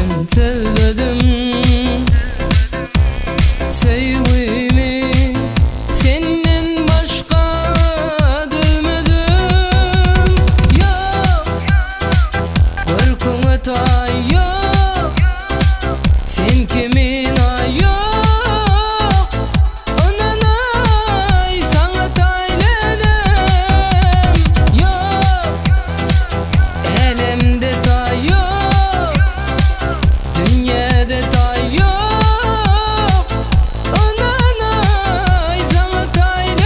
bilen sözledim Söýgimi senden başga düzmedim Ýok, görküňe taý ýok Sen kimin aý ýok Ynanaý saňa taýlenem Ýok, älemde taý ýok, Dünýäde taý ýok. Ynanaý saňa taýlenem.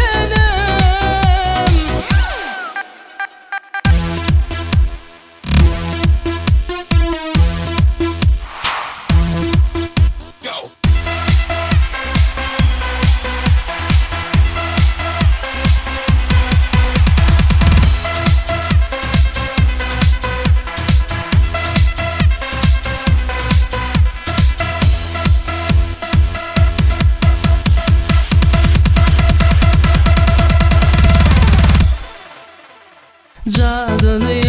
Jadyly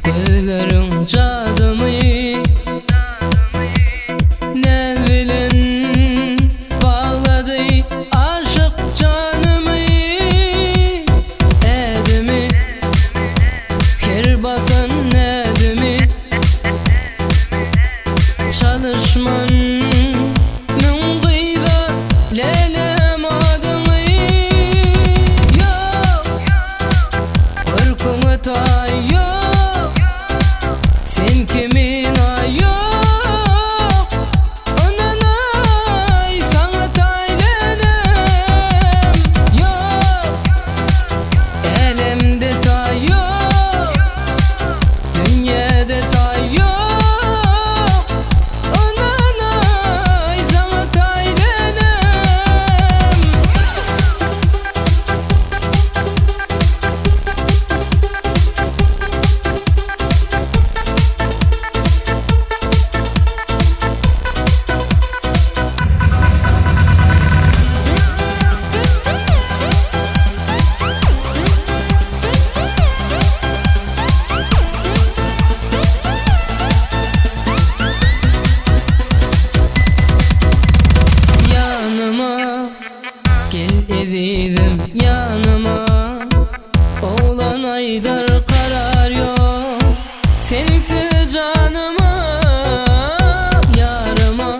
gözleriň jadymy Näz bilen baglady aşyk janymy Ädimi her basan ädimi Çalyşman Müň gyza lälem adyňy Ýok, görküňe taý ýok Sen kimin aý ýok Ynanaý saňa taý lälem Ýok, älemde taý ýok Dünýäde taý ýok Ynanaý saňa taý lälem. Ýanyma gel ezizim ýanyma Oglan aýdar karar ýok sensiz janyma Ýaryma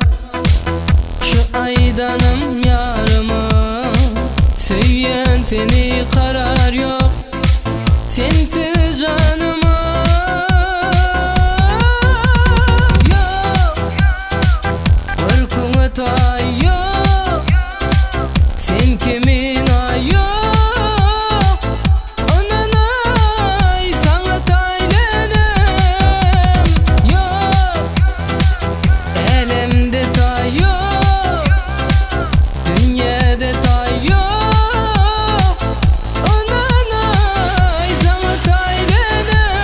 şu aýdanym ýaryma Söýýän seni karar ýok Sensiz janyma Ýok, görküňe taý ýok Sen kimin aý ýok Ynanaý saňa taý lälem Ýok, älemde taý ýok Dünýäde taý ýok Ynanaý saňa taý lälem.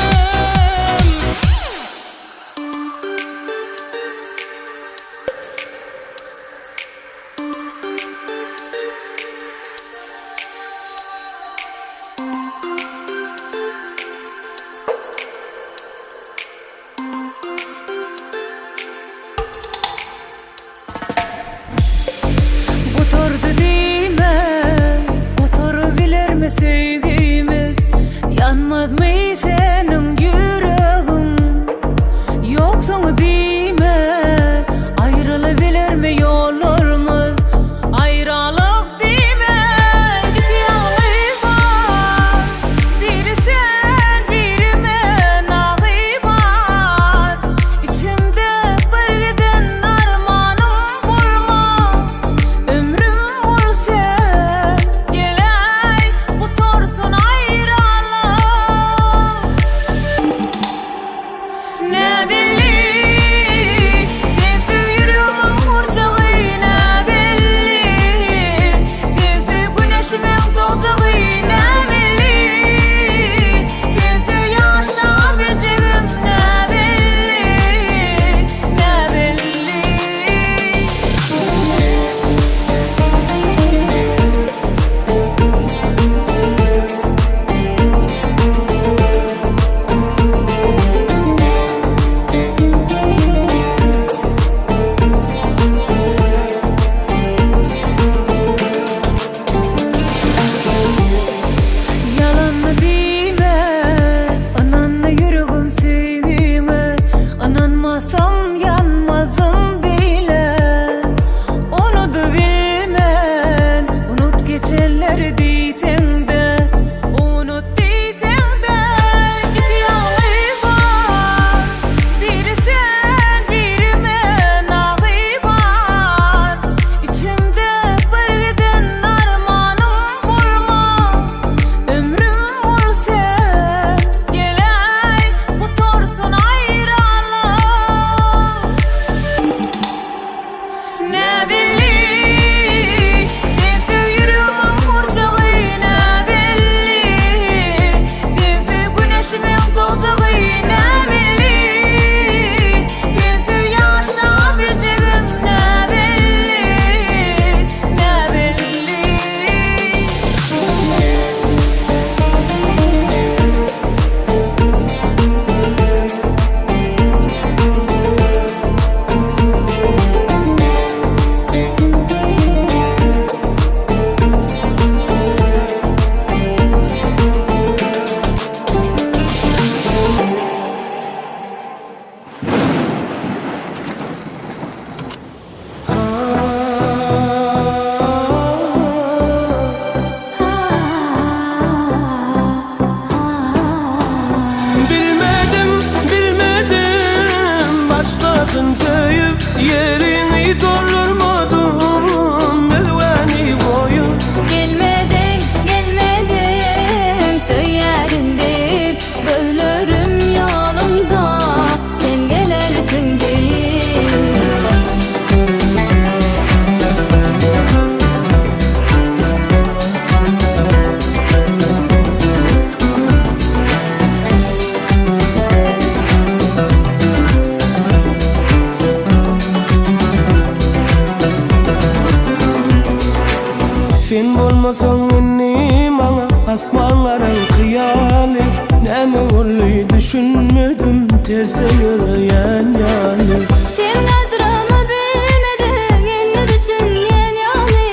Gutardy diýme, gutarybilermi söýgimiz? Ýanmazmy seniň ýüregiň? Ýoksuň diýme, aýrylybilermi ýollarymyz? Aýralyk diýme, iki ýaňly bar. Biri sen, biri men agy bar. Içimde bir giden armanym bolma. Ömrüm bol sen, geläý gutarsyn aýralyk. Näbelli. Bolsam ýanmazdym beýle Unudybilmen Unut geçenleri diýseňde Unut diýseňde Iki ýaňy bar Biri sen biri men agy bar Içimde bir giden armanym bolma Ömrüm bol sen Geläý gutarsyn aýralyk Näbelli Sensiz ýüregimiň urjagy näbelli Sensiz güneşimiň dogjagy näbelli Sensiz ýaşabiljegim näbelli Näbelli. Bilmedim, bilmedim Başkasın söýüp Ýeriňi doldurmadym Özgäni goýup. Gelmediň, gelmediň Söýerin diýip Gözlerim ýolumda Sen gelersiň diýip. Sen bolmasaň indi maňa asmanlaryň hyýaly Näme boldy düşünmedim terse ýöreýän ýaly. Sen gadrymy bilmediň indi düşünýän ýaly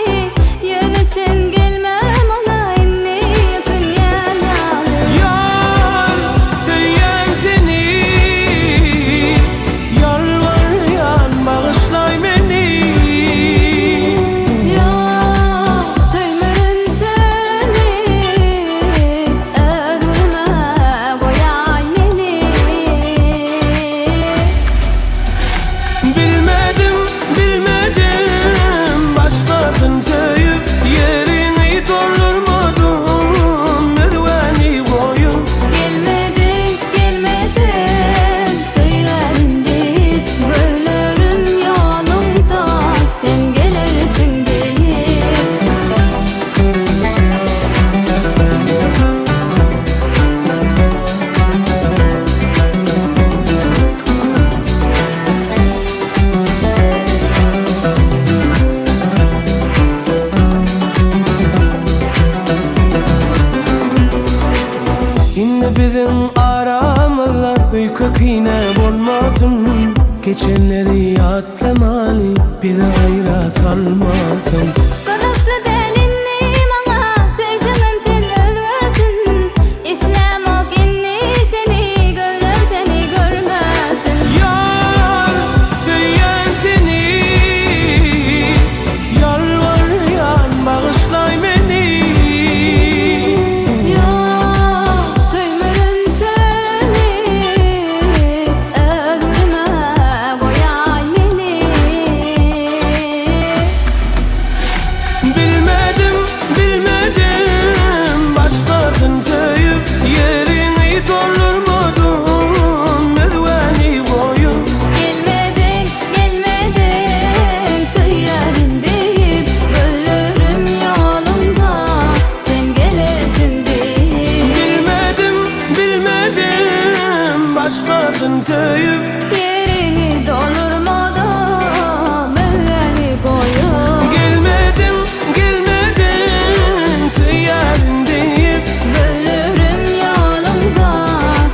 Ýöne sen gelme maňa indi ökünýän ýaly. Ýar söýýän seni Ýalbarýan bagyşlaý meni. Ýok söýmerin seni Özgürme goýaý meni. Bilmedim, bilmedim Başkasyn söýüp Ýeriňi doldurmadym Özgäni goýup. Gelmediň, gelmediň Söýerin diýip Gözlerim ýanyňda Sen gelersiň diýip. Indi biziň aramyzda öýke-kine bolmasyn Geçenleri ýatlamaly bizi aýra salmasyn. Gyzykly däl indi maňa söýseňem sen özgersin Islämok indi seni gözlem seni görmesin. Ýar söýýän seni Ýalbarýan bagyşlaý meni. Ýok söýmerin seni Özgürme goýaý meni. Bilmedim, bilmedim Başkasyn söýüp Ýeriňi doldurmadym Özgäni goýup. Gelmediň, gelmediň Söýerin diýip Gözlerim ýolumda Sen gelersiň diýip. Bilmedim, bilmedim Başkasyn söýüp Ýeriňi doldurmadym Özgäni goýup. Gelmediň, gelmediň Söýerin diýip Gözlerim ýolumda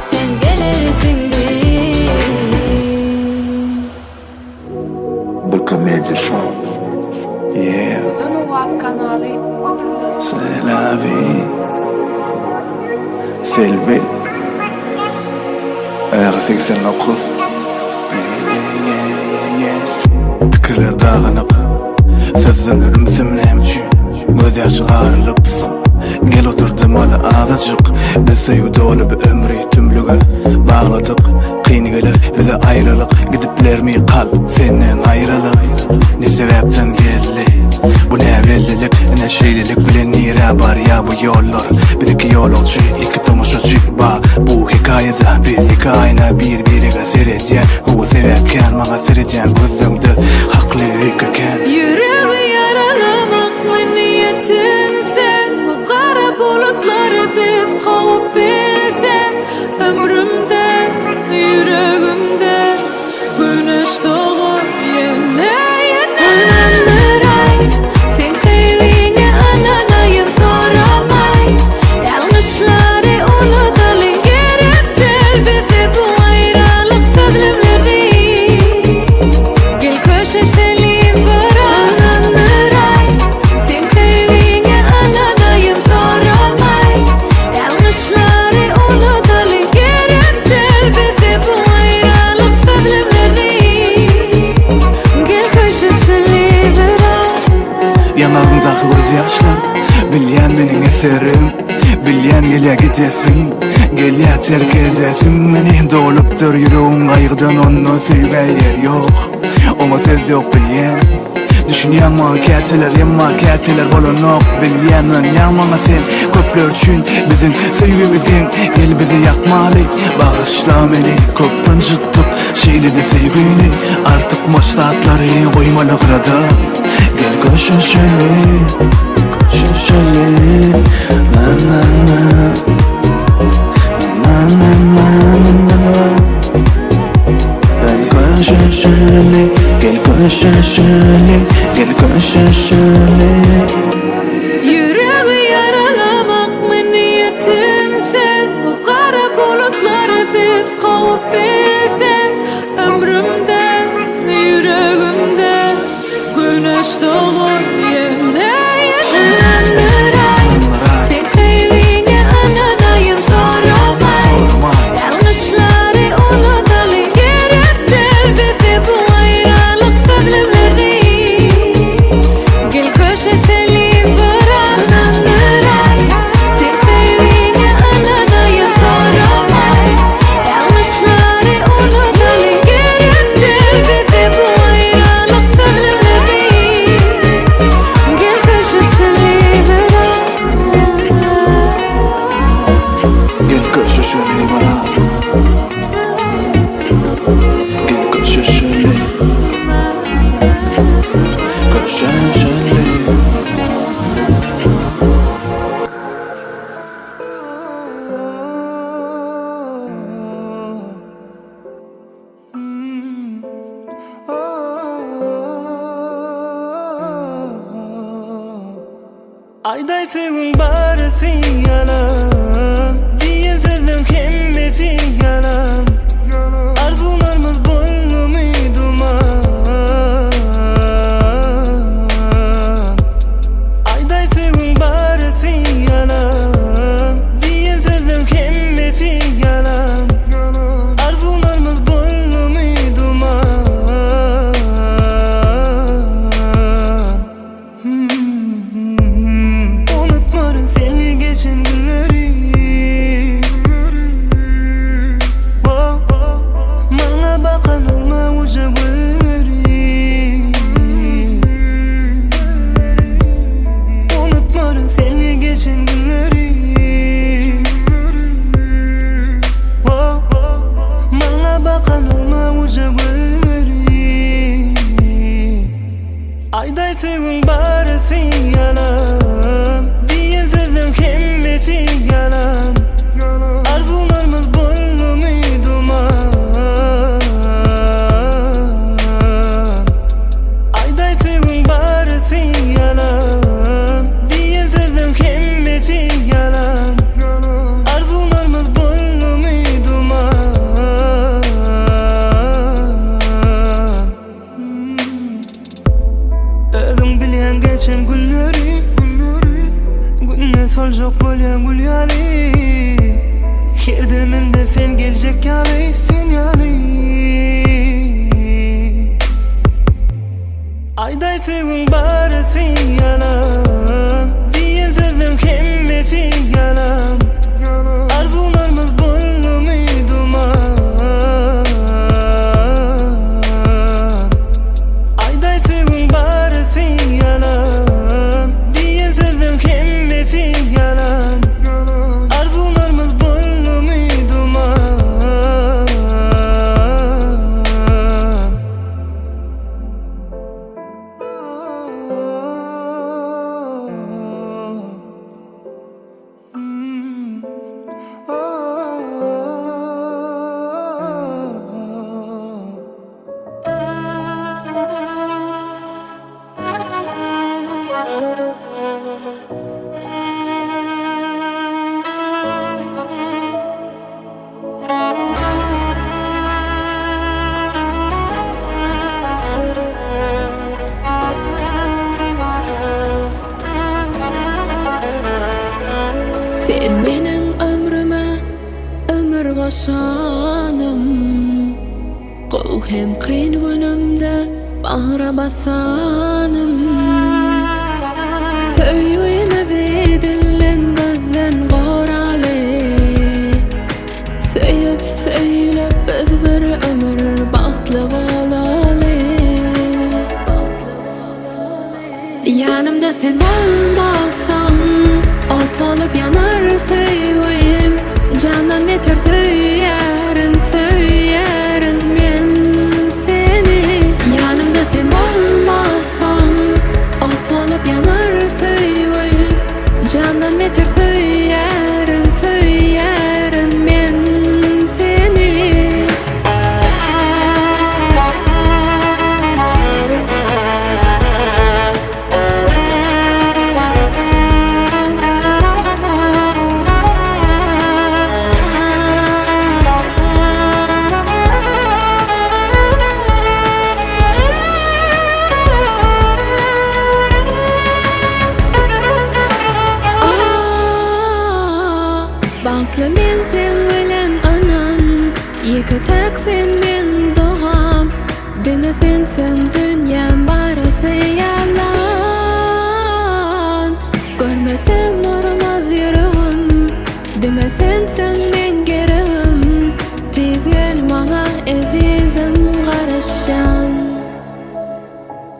Sen gelersiň diýip. The Comedy Show. Yeah, c'est la vie. Selvi. R89. Yeah. Pikirler dagynyk Sözlemler ümsüm näme üçin Gözýaşy garylyp Gel otur demaly azajyk Biz söýgi doly bu ömri tümlüge Bagladyk Kyn geler bize aýralyk Gidip bilermi kalp senden aýralyk Ne sebäpden geldi Bu näbellilik Ine şeýlelik bilen nirä barýa bu ýollar Biz iki ýolagçy iki tomaşaçy Ba bu hekaýada biz iki aýna bir birege seredýän Gowy sebäp kän maňa seredýän gözleňde Hakly öýke kän. Ýüregi ýaralamakmy niýetiň sen Bu gara bulutlary biz kowup bilsek Ömrümde, ýüregimde Güneş dogar ýene, ýene. Ynandyraý, seň söýgiňe ynanaýyn soramaý Ýalňyşlary unudaly, gerek däl bize bu aýralyk sözlemleri Gel köşeşelim biraz. Ynandyraý, seň söýgiňe ynanaýyn soramaý Ýalňyşlary unudaly, gerek däl bize bu aýralyk sözlemleri Gel köşeşeli biraz. Ýaňagyňdaky gözýaşlar Bilýän meniň eserim Bilýän gelýä gijesiň Gelýä terk edesiň meni Dolupdyr ýüregiň gaýgydan Onda söýgä ýer ýok Oňa söz ýok bilýän Düşünýäň maňa käteler Emma käteler bolanok Bilýän ynanýaň maňa sen Köpler üçin biziň söýgimiz geň Gel bizi ýakmaly Bagyşla meni Köp ynjytdyk Şeýle-de söýgini Artykmaç zatlary goýmaly gyrada Gel köşeşeli Köşeşeli Na na na Na na na na na na Gel köşeşeli Gel köşeşeli Gel köşeşeli Ýüregi ýaralamakmy niýetiň sen Bu gara bulutlary biz kowup bilsek Ömrümde, ýüregimde Güneş dogar ýene, ýene. Ynandyraý, seň söýgiňe ynanaýyn soramaý Ýalňyşlary unudaly, gerek däl bize bu aýralyk sözlemleri Gel köşeşelim biraz. Ynandyraý, seň söýgiňe ynanaýyn soramaý Ýalňyşlary unudaly, gerek däl bize bu aýralyk sözlemleri Gel köşeşeli biraz. Gel köşeşeli biraz Gel köşeşeli Köşeşeli Aýdaý söýgiň barysy ýalan Diýen sözleň hemmesi ýalan Arzuwlarymyz boldumy duman Aýdaý söýgiň barysy ýalan Diýen sözleň hemmesi ýalan Arzuwlarymyz boldumy duman Unutmaryn senli geçen günleri Oh, Maňa bakan olma uja gözleri Unutmaryn senli geçen günleri Oh, Maňa bakan olma uja gözleri Aýdaý söýgiň barysy ýalan Diýen sözleň hemmesi ýalan Arzuwlarymyz boldumy duman Aýdaý söýgiň barysy ýalan Diýen sözleň hemmesi ýalan Arzuwlarymyz boldumy duman Özüň bilýän geçen günleri. Aýdaýsygyň barysy ýalan Diýen sözleň hemmesi ýalan Arzuwlarymyz boldumy duman Aýdaýsygyň barysy ýalan Diýen sözleň hemmesi ýalan Arzuwlarymyz boldumy duman. Sen meniň ömrüme ömür goşanym. Gowy hem kyn günümde bagra basanym. Söýgimizi dilden gözden goraly. Söýüp söýülip biz bir ömür bagtly bolaly. Ýanymda sen bolmasaň, ot bolup ýanar söýgim. Jandan beter söýýärin, söýýärin men seni. Ýanymda sen bolmasaň, ot bolup ýanar söýgim. Jandan beter söýýärin, söýýärin men seni. Ah, bagtly men seň bilen ynan, Ýeke-täk sen meň dogam, Diňe sensiň dünýäm barysy ýalan. Görmesem urmaz ýüregim, Diňe sensiň meň geregim, Tiz gel maňa ezizim garaşýan.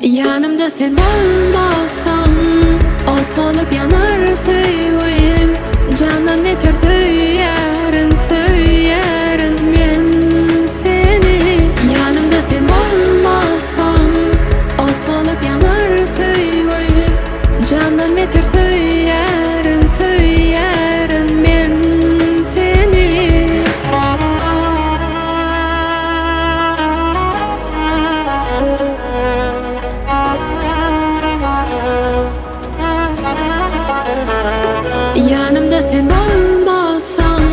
Ýanymda sen bolmasaň, Ot bolup ýanar söýgim, Jandan beter söýýärin, söýýärin men seni. Ýanymda sen bolmasaň, Ot bolup ýanar söýgim, Jandan beter söýýärin, söýýärin men seni. Ýanymda sen bolmasaň,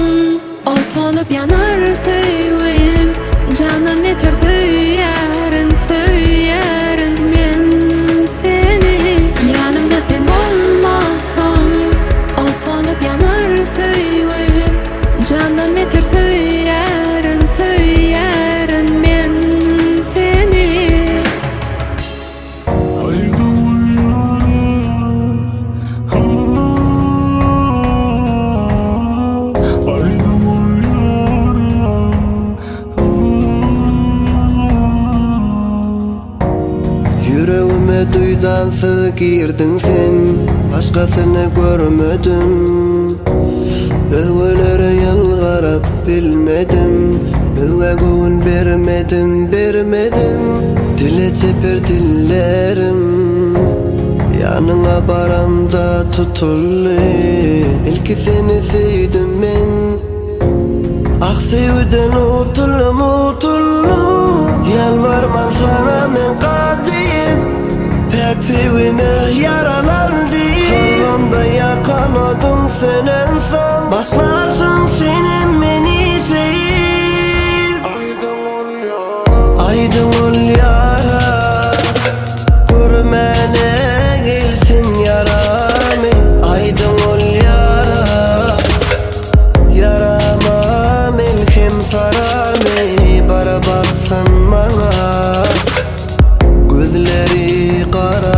Ot bolup ýanar söýgim, Jandan beter söýýärin, söýýärin men seni. Ýanymda sen bolmasaň, Ot bolup ýanar söýgim, Jandan beter söýýärin, söýýärin men seni. Ýüregime duýdansyz girdiň sen, Başgasyny görmedim. Özgelere ýylgyryp bilmedim, Özgä göwün bermedim, bermedim. Dile çeper dillerim, Ýanyňa baramda tutuldy. Ilki seni söýdüm men. Ah söýgüden utuldym utuldym Ýalbarman saňa men gal diýip Päk söýgime ýaralan diýip Kalbymda ýakan odum sönensoň Başlarsyň senem meni söýüp Aýdyň ol ýara Görmäne gelsin ýaramy Aýdyň ol ýara Ýarama melhem sararmy Bara baksyn maňa Gözleri gara.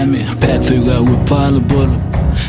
näme Päk söýgä wepaly bolup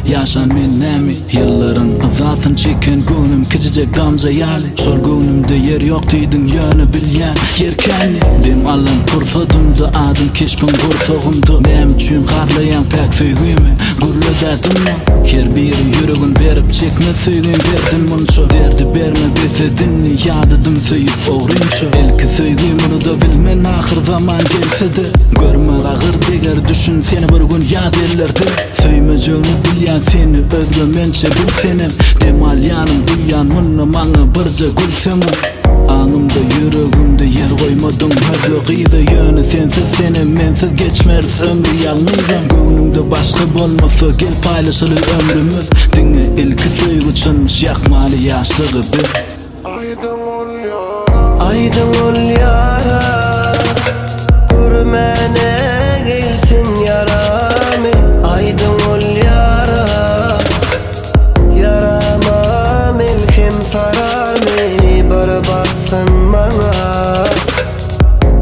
Ýaşan men näme Ýyllaryň yzasyn çeken göwnüm kiçijek damja ýaly Şol göwnümde ýer ýok diýdiň ýöne bilýän ýer kändi Dem alan pursadymda adyň keşbiň gursagymda Näme üçin garlaýaň päk söýgimi gürle-dä dymma Her biri ýüregin berip çekmez söýgim berdim munça Derdi berme bes et indi ýadadym söýüp ogrynça Ilki söýgim unuda bilmen ahyr zaman gelse-de Görmek agyr deger düşün seni bir gün ýat ellerde Söýmejegini bilýän seni özge mençe bilsenem Dem alýanym duýýan munda maňa birje gülseňem Aňymda ýüregimde ýer goýmadyň özge gyza Ýöne sensiz senem mensiz geçmeris ömri ýalňyzam Göwnüňde başga bolmasa gel paýlaşaly ömrümiz Diňe ilki söýgi çynmyş ýakmaly ýaşlygy biz. Aýdyň ol ýara Görmäne gelsin ýaramy Aýdyň ol ýara Ýarama melhem sararmy Bir baksyn maňa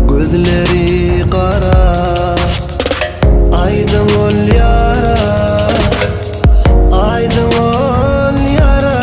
Gözleri gara Aýdyň ol ýara Aýdyň ol ýara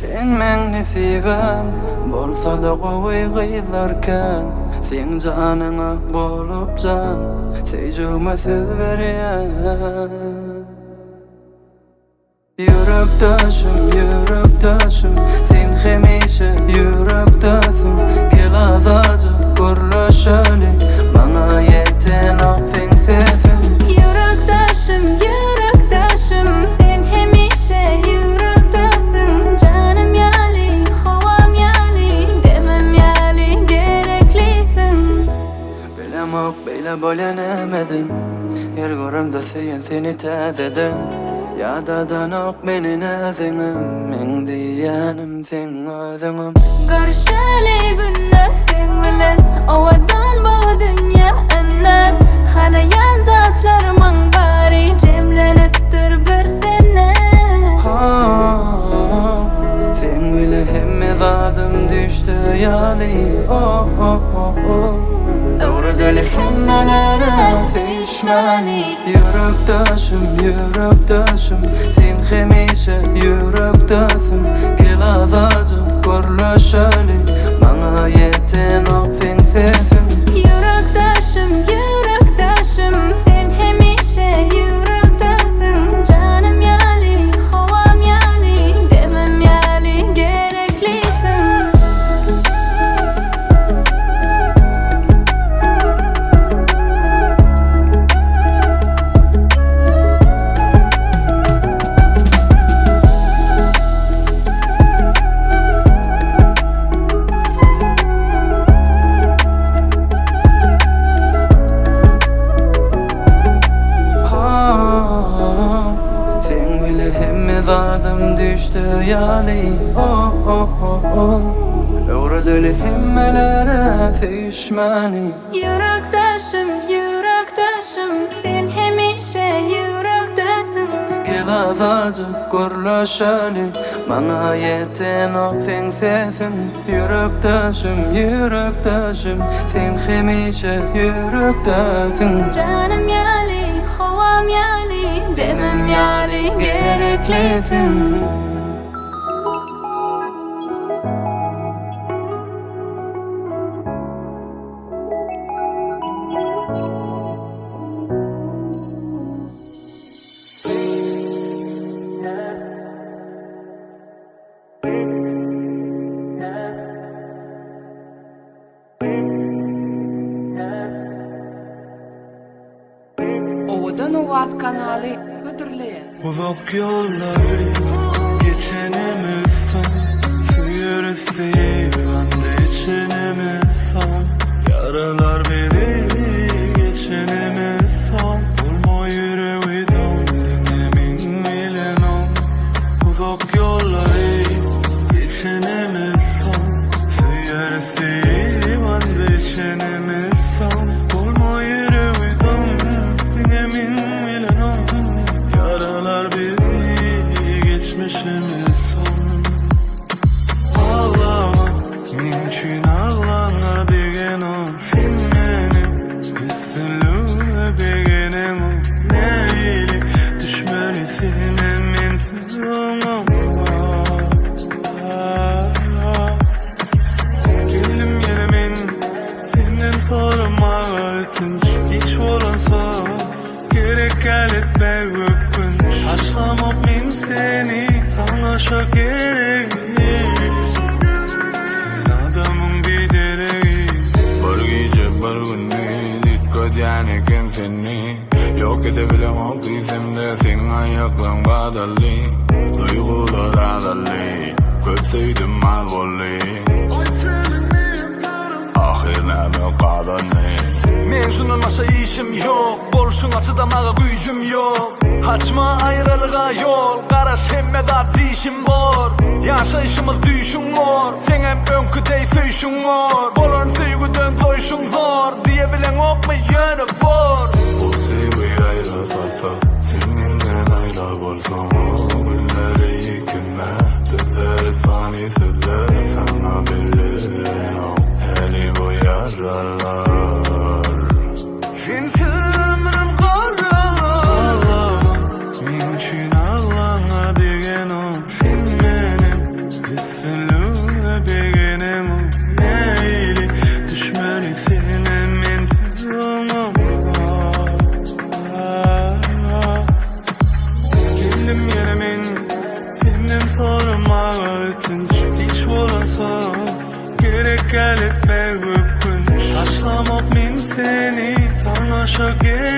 Sen meň nesibäm Bolsada gowy gyzlar kän Seň janyňa bolup jan Söýjegime söz berýän Ýürekdeşim, ýürekdeşim Sen hemişe ýürekdesiň Gel azajyk gürleşeli Maňa ýetenok seň sesiň Ýürekdeşim, ýürekdeşim Sen hemişe ýürekdesiň Janym ýaly, howam ýaly Demim ýaly gereklisiň Bilemok beýle bolýa nämeden Her göremde söýen seni täzeden Ýadadanok meni näziňem Meň diýýänim seň özüňem. Görüşeli günler seň bilen Owadan bu dünýä yndan Halaýan zatlarymyň bary Jemlenipdir bir sende. Oh, seň bile hemme zadym düşde ýaly oh, oh, oh, oh. Öwredeli hemmelere söýüşmäni Ýürekdeşim, ýürekdeşim Sen hemişe ýürekdesiň Gel azajyk gürleşeli Maňa ýetenok seň sesiň Ýürekdeşim, ýürekdeşim Sen hemişe ýürekdesiň Janym ýaly, howam ýaly Demim ýaly gereklisiň. Seň bile hemme zadym düşde ýaly Öwredeli hemmelere söýüşmäni. Ýürekdeşim, ýürekdeşim, sen hemişe ýürekdesiň. Gel azajyk gürleşeli, maňa ýetenok seň sesiň. Ýürekdeşim, ýürekdeşim, sen hemişe ýürekdesiň. Janym ýaly, howam ýaly, demim ýaly gereklisiň. Owadan Owaz kanaly hödürleýär. Uzak ýollary geçenimiz soň Söýeris diýip and içenimiz soň Ýaralar bizi geçenimiz soň Bolma ýüregi doň diňe meň. işimiz son Ağlama men üçin aglana degenok Sen meniň üstünligime begeneňok Nähili düşmeli senem mensiz oňa Geldim ýene men senden soramaga ötünç Hiç bolansoň gerek gel etme ökünç Taşlamok men seni saňa şo gerek Sen adamyň bideregi Bir gije bir gündiz Üýtgedýän eken seni Ýok edebilemok diýsemde Seň aýaklaň badally Duýgular azaldy Köp söýdüm az boldy Ahyr näme gazandy Men şundan başga işim ýok Bolşuňa çydamaga güýjüm ýok Açma aýralyga ýol Garaş hemme zat diýşim bor Ýaşaýşymyz düýşüň bor Seňem öňki deý söýşüň bor Bolan söýgüden doýşuň zor Diýe bileňokmy ýöne bor Bu söýgi aýra salsa Sen menden aýra bolsaň O günleri ýekinme Sözleri fani sözler Saňa berlenok Häli bu ýaralar Sensiz ömrüm gara Ağlama men üçin aglana degenok Sen meniň üstünligime begenemok Nähili düşmeli senem mensiz oňa Geldim ýene men senden soramaga ötünç Hiç bolansoň gerek gel etme ökünç Taşlamok men seni saňa şo gerek.